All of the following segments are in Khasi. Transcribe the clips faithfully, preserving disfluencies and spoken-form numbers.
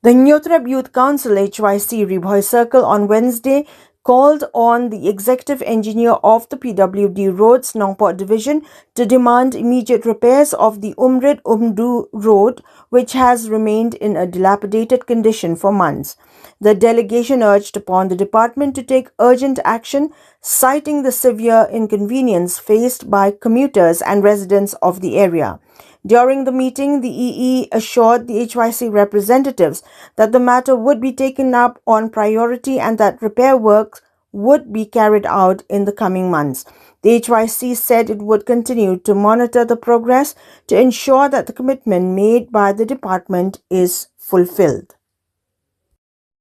The Hynñiewtrep Youth Council, H Y C, Ri Bhoi Circle on Wednesday called on the executive engineer of the P W D Roads Nongpoh Division to demand immediate repairs of the Umrit Umdu road, which has remained in a dilapidated condition for months. The delegation urged upon the department to take urgent action, citing the severe inconvenience faced by commuters and residents of the area. During the meeting, the E E assured the H Y C representatives that the matter would be taken up on priority and that repair works would be carried out in the coming months. The H Y C said it would continue to monitor the progress to ensure that the commitment made by the department is fulfilled.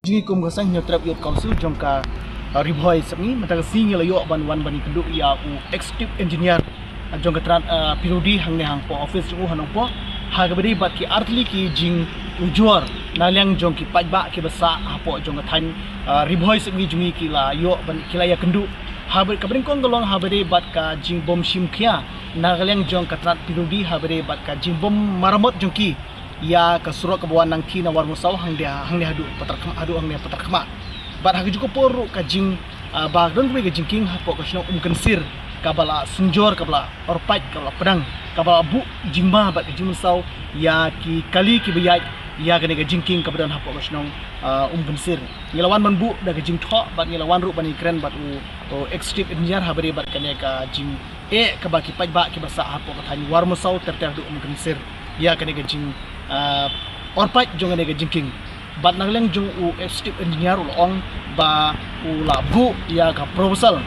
Jingïakhun ka seng Hynñiewtrep Youth Council jong ka, uh, Ri Bhoi Sepngi, mynta ka sngi ngi la ïoh ban wan ban ïakynduh ïa u executive engineer, uh, jong ka tnat, uh, P W D hangne hapoh office jong u ha Nongpoh. Ha kaba ïadei bad ki artylli ki jingujor na liang jong ki paidbah kiba sah hapoh jong ka thaiñ, uh, Ri Bhoi Sepngi jong ngi ki la ïoh ban ki la ïakynduh. Haba, kaba nyngkong ka long haba ïadei bad ka jingbym shim khia na ka liang jong ka tnat P W D haba ïadei bad ka jingbym maramot jong ki ïa ka surok kaba wan nangthie na Warmusaw hangne, hangne haduh Patarkhmah, haduh hangne Patarkhmah. Bad ha kajuh ka por ruh ka jing, ah, ba ka don kawei ka jingkieng hapoh ka shnong Umkynsir kaba la synjor, kaba la orpait, kaba la pdeng, kaba la buh jingma bad ka jingmynsaw ïa ki kali kiba ïaid ïa kane ka jingkieng kaba don hapoh ka shnong, ah, Umkynsir. Ngi la wan ban buh da ka jingthoh bad ngi la wan ruh ban ïakren bad u, u executive engineer haba ïadei bad kane ka jing eh kaba ki paidbah kiba sah hapoh ka thaiñ Warmusaw ter ter haduh Umkynsir ïa kane ka jing, ah, orpait jong kane ka jingkieng. Bad na ka liang jong u executive engineer u la ong ba u la buh ïa ka proposal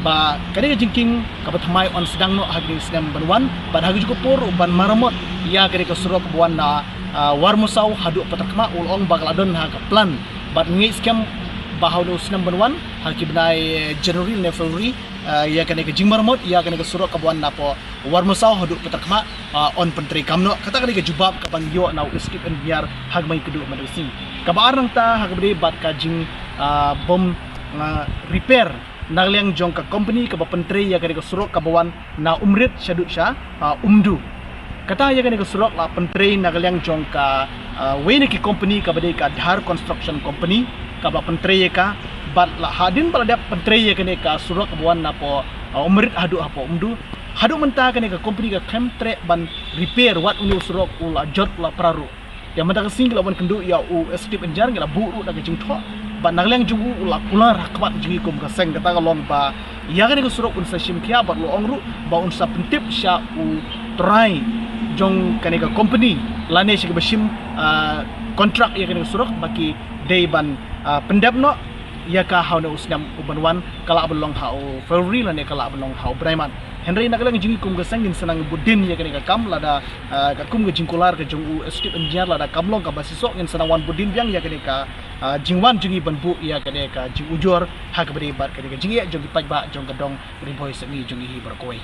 ba kane ka jingkieng kaba thymmai yn sdang noh ha kine ki snem ban wan, bad ha kajuh ka por ruh ban maramot ïa kane ka surok kaba wan na, ah, Warmusaw haduh Patarkhmah. U la ong ba ka la don ha ka plan bad ngi ngeit skhem ba ha une u snem ban wan ha ki bnai, eh, January ne February, ah, ïa kane ka jingmaramot ïa kane ka surok kaba wan napoh Warmusaw haduh Patarkhmah, ah, yn pyntreikam noh. Kata ka dei ka jubab kaba ngi ïoh na u executive engineer ha kaba ngi ïakynduh mynta ka sngi. Kaba ar nangta ha kaba ïadei bad ka jing, ah, bym, ah, repair na ka liang jong ka company kaba pyntrei ïa kane ka surok kaba wan na Umrit shaduh sha, ah, Umdu. Kata ïa kane ka surok la pyntrei na ka liang jong ka, ah, wei na ki company kaba dei ka Dhar Construction Company kaba pyntrei ïa ka. Bad la hadien ba la dep pyntrei ïa kane ka surok kaba wan napoh, ah, Umrit haduh hapoh Umdu, haduh mynta kane ka company ka khlem treh ban repair, wat une u surok u la jot u la pra ruh. Ïa mynta ka sngi ngi la wan kynduh ïa u executive engineer, ngi la buh ruh da ka jingthoh. Bad na ka liang jong u u la kular ha khmat jong ngi kum ka seng, kata ka long ba ïa kane ka surok un sa shim khia bad u la ong ruh ba un sa pyntip sha u trai jong kane ka company lane sha kiba shim, ah, contract ïa kane ka surok ba ki dei ban, ah, pyndep noh ïa ka ha une u snem u ban wan, ka lah ban long ha u February lane ka lah ban long ha u bnai March. Hynrei na ka liang jong ngi kum ka seng ngin sa nang bud dien ïa kane ka kam lada, ah, ka kum ka jingkular ka jong u executive engineer lada kam long kaba shisha, ngin sa nang wan bud dien biang ïa kane ka, ah, jingwan jong ngi ban buh ïa kane ka jingujor ha kaba ïadei bad kane ka jingeh jong ki paidbah jong ka dong Ri Bhoi Sepngi jong ngi hi baroh kawei.